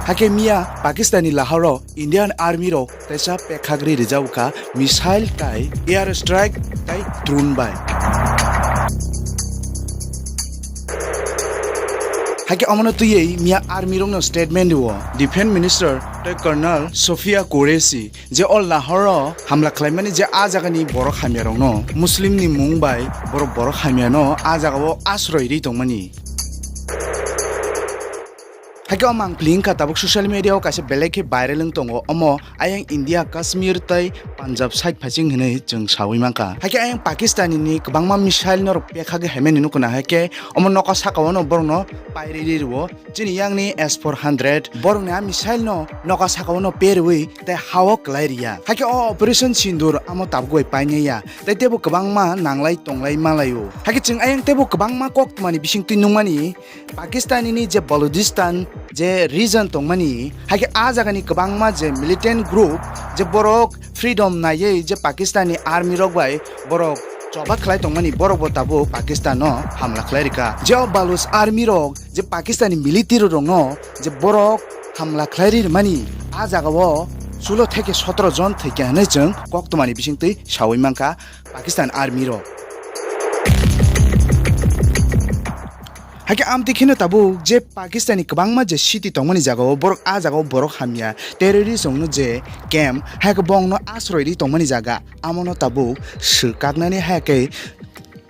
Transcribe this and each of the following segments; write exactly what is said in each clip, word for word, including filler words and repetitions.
Hakhe miya Pakistan ni Lahore o Indian Army rok teisa pekhagri rijao kha missile tai air strike tai drone bai. Hakhe omono twiwi miya army rokno statement rio Defense Minister tei Colonel Sophia Qureshi je o Lahore o hamla khlaimani je a jagani borok hamya rokno Muslim ni mung bai borok borok hamya no a jagao asroi ri tongmani. Hakhe o mangpili wngkha tabuk social media o kaisa belai khe viral wng tongo, omo ayang India Kashmir tei Punjab side phaising hinwi chwng sawi mankha. Hakhe ayang Pakistan ni kwbangma missile norok pekhagwi haimani nukuna, hakhe omo nokha sakao no borokno pairiri rwo chini yangni S four hundred, borokni a missile no nokha sakao no perwi tei hao kwlai riya. Hakhe o Operation Sindoor amo tabuk bai painaiya tei teibo kwbangma nanglai tonglai malaio. Hakhe chwng ayang teibo kwbangma koktwmani bisingtwi nukmani Pakistan ni je Balochistan je region tongmani, hakhe a jagani kwbangma je militant group je borok freedom naiwi je Pakistan ni army rok bai borok choba khlai tongmani, borok bo tabuk Pakistan no hamla khlai rikha. Je o Baloch army rok je Pakistan ni military rok no je borok hamla khlai ri mani, a jagao sulo theke sotro jon thwikha hinwi chwng koktwmani bisingtwi sawi mankha Pakistan army rok. Hakhe amtwi kheno tabuk je Pakistan ni kwbangma je city tongmani jagao borok a jagao borok hamya terrorist rokno je camp, hakhe bongno asroi ri tongmani jaga, amono tabuk swkaknani hakhe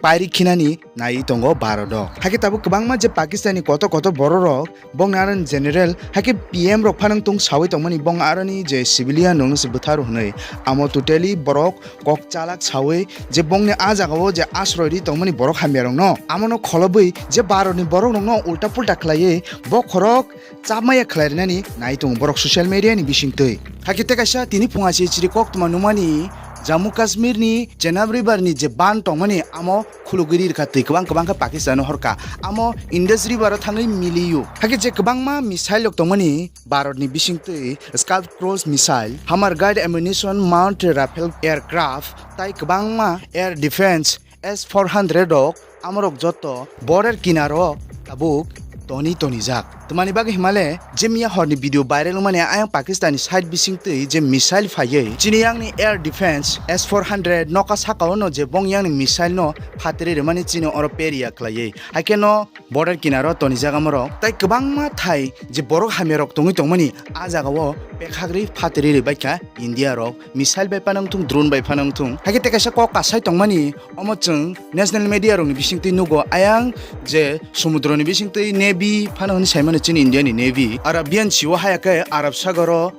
pairi khinani nai tongo Bharat o. Hakhe tabuk kwbangma je Pakistan ni kotor kotor borok rok, bongni aroni general, hakhe P M rok phano wngtong sawi tongmani, bong aroni je civilian rokno se bwtharo hwnwi, amo totally borok kok chalak sawi je bongni a jagao je asroi ri tongmani borok hamya rokno, amono kholobwi je Bharat ni borok rokno ulta pulta khlaiwi bokhorok chapmaya khlai rinani nai tongo borok social media ni bisingtwi. Hakhe tei kaisa tini phunga se chiri koktwma nukmani Jammu Kashmir ni Chenab River ni je ban tongmani amo khulugwi ri rwkha twi kwbang kwbang khe Pakistan o horkha, amo Indus River o thangwi miliyo. Hakhe je kwbangma missile rok tongmani Bharat ni bisingtwi Scalp Cruise missile, Hammer Guide ammunition mount Rafale aircraft tai kwbangma air defense S four hundred rok, amorok joto border kinaro tabuk toni tonijak. Twmani bagwi himale je miya horni video viral wngmani ayang Pakistan ni side bisingtwi je missile phaiwi chini yangni air defense S four hundred nokha sakao no je bong yangni missile no phatri rwmani chini oro peria khlaiwi. Haikhe no border kinaro tonijak amorok. Tai kwbangma thai je borok hamya rok tongwi tongmani a jagao pekhagri phatri rwbaikha India rok. Missile bai phano wngthung, drone bai phano wngthung. Haikhe tei kaisa kok kasai tongmani, omo chwng national media rokni bisingtwi nugo, ayang je somudroni bisingtwi navy phano hwnwi saimano chini India ni navy. Arabian Sea o haya khe Arab Sagor o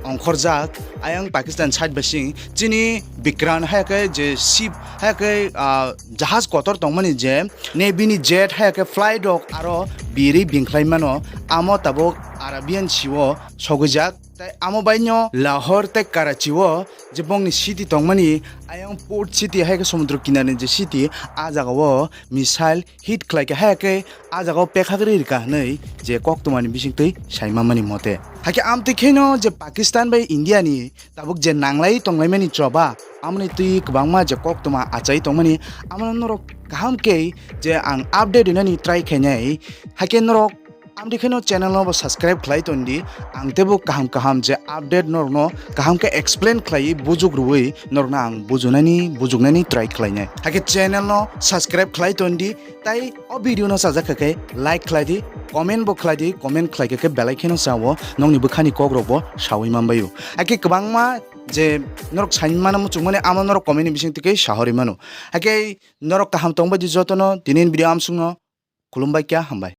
ongkhorjak, ayang Pakistan side bai sing chini Vikrant haya khe je ship haya khe, ah, jahaj kotor tongmani je navy ni jet haya khe flight rok aro biri bingkhlai mano, amo tabuk Arabian Sea o sogwijak. Tai amo baino Lahore tai Karachi o je bongni city tongmani, ayang port city hai khe somudro kinarni je city, a jagao missile hit khlai khe hai khe a jagao pekhagri rwkha hwnwi je koktwmani bisingtwi saimamani mote. Haikhe amtwi kheno je Pakistan bai India ni tabuk je nanglai tonglaimani choba, amoni twi kwbangma je koktwma achai tongmani, amono norok kaham khe je ang update rinani try khainai. Haikhe norok amtwi kheno channel no bo subscribe khlai tondi, ang teibo kaham kaham je update norokno kaham khe explain khlaiwi bujuk rwui norokno ang bujunani bujuknani try khlainai. Haikhe channel no subscribe khlai tondi, tai o video no chajak kha khe like khlai di, comment bo khlai di, comment khlai kha khe belai kheno sao nokni bwkhani kok rok bo sawi manbaio. Haikhe kwbangma je norok saimano muchungmani amo norok comment ni bisingtwi khe sahorwi mano. Haikhe norok kaham tongbai di jotono tini video amsukno khulumbai kha, hambai.